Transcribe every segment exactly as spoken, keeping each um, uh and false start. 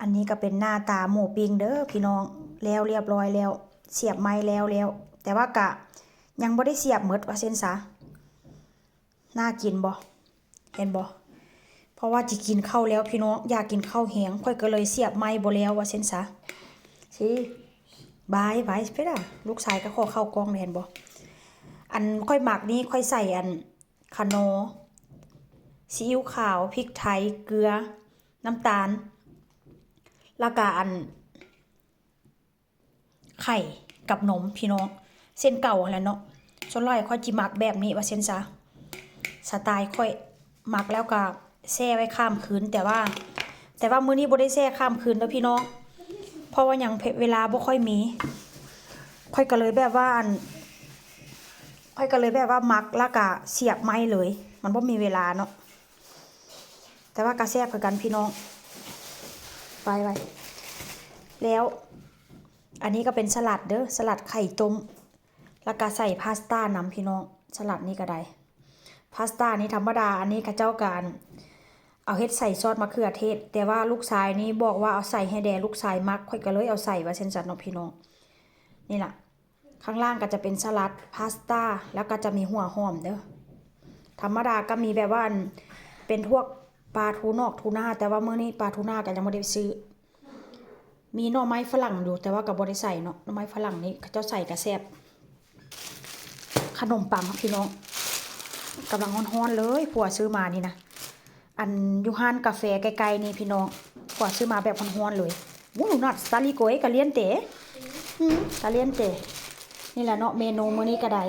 อันนี้ก็เป็นหน้าตาหมูปิ้งเด้อพี่น้อง แล้วเรียบร้อยแล้ว เสียบไม้แล้วแล้ว แต่ว่ากะยังบ่ได้เสียบหมดว่าเซ่นซะ น่ากินบ่ เห็นบ่ เพราะว่าจิกินข้าวแล้วพี่น้อง อยากกินข้าวแฮง ข้อยก็เลยเสียบไม้บ่แล้วว่าเซ่นซะ สิ บาย บาย ไปล่ะ ลูกชายก็ขอข้าวกล้องเลย เห็นบ่ อันข้อยมักนี่ข้อยใส่อัน ขนอ ซีอิ๊วขาว พริกไทย เกลือ น้ำตาล แล้วก็อัน ไข่กับนมพี่น้อง เส้นเก่าหั้นแหละเนาะ ส่วนหลายข้อยจิมักแบบนี้ว่าเซ่นซะ สไตล์ข้อย มักแล้วก็แช่ไว้ข้ามคืน แต่ว่า แต่ว่ามื้อนี้บ่ได้แช่ข้ามคืนเด้อพี่น้อง เพราะว่าหยัง เวลาบ่ค่อยมี ข้อยก็เลยแบบว่าอัน ข้อยก็เลยแบบว่ามักแล้วก็เสียบไม้เลย มันบ่มีเวลาเนาะ แต่ว่าก็แซ่บคือกันพี่น้อง ไปไว้ แล้ว อันนี้ก็เป็นสลัดเด้อ สลัดไข่ต้ม แล้วก็ใส่พาสต้านำพี่น้อง สลัดนี่ก็ได้ พาสต้านี่ธรรมดา อันนี้เขาเจ้าก็เอาเฮ็ดใส่ซอสมะเขือเทศ แต่ว่าลูกชายนี่บอกว่าเอาใส่ให้แด่ ลูกชายมัก ข้อยก็เลยเอาใส่ว่าเซ่นซะเนาะพี่น้อง นี่ล่ะ ข้างล่างก็จะเป็นสลัด พาสต้า แล้วก็จะมีหัวหอมเด้อ ธรรมดาก็มีแบบว่าอัน เป็นพวกปลาทูนอกทูน่า แต่ว่ามื้อนี้ปลาทูน่าก็ยังบ่ได้ไปซื้อ มีหน่อไม้ฝรั่งอยู่ แต่ว่าก็บ่ได้ใส่เนาะ หน่อไม้ฝรั่งนี่เขาเจ้าใส่ก็แซ่บ ขนมปังพี่น้อง กำลังฮ้อนๆเลย ผัวซื้อมานี่นะ อันอยู่ร้านกาแฟใกล้ๆนี่พี่น้อง ผัวซื้อมาแบบฮ้อนๆเลย Bueno, una sta lì coi caliente, eh? Mm, caliente. นี่แหละเนาะ เมนูมื้อนี้ก็ได้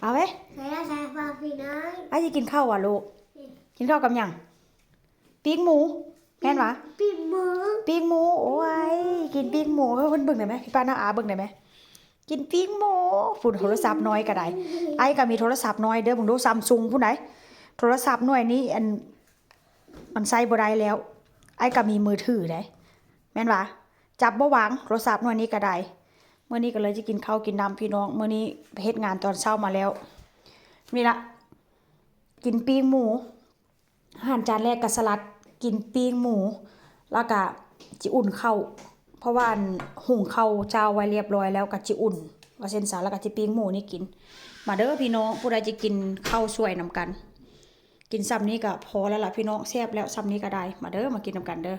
เอาไว้ Saya saya Fafina. ไอ้จะกินข้าวอ่ะลูก กินข้าวกับหยัง ปิ้งหมู แม่นวะ ปิ้งหมู ปิ้งหมู โอ้ย กินปิ้งหมู เฮ้ย เพิ่นเบิ่งได้ไหม พี่ป้าน้าอาเบิ่งได้ไหม กินปิ้งหมู พุ่น โทรศัพท์น้อยก็ได้ ไอ้ก็มีโทรศัพท์น้อยเด้อ เบิ่งดู Samsung พุ่นใด โทรศัพท์หน่วยนี้อัน มันใช้บ่ได้แล้ว ไอ้ก็มีมือถือได้ แม่นวะ จับบ่วาง โทรศัพท์หน่วยนี้ก็ได้ มื้อนี้ก็เลยจะกินข้าวกินน้ำพี่น้อง มื้อนี้ไปเฮ็ดงานตอนเช้ามาแล้ว นี่ละ กินปิ้งหมู อาหารจานแรกก็สลัด กินปิ้งหมู แล้วก็จิอุ่นข้าว เพราะว่าอันหุงข้าวเจ้าไว้เรียบร้อยแล้วก็จิอุ่น ว่าเซ่นซะ แล้วก็จิปิ้งหมูนี่กิน มาเด้อพี่น้อง ผู้ใดจะกินข้าวสวยนำกัน กินส่ำนี้ก็พอแล้วล่ะพี่น้อง แซ่บแล้วส่ำนี้ก็ได้ มาเด้อ มากินนำกันเด้อ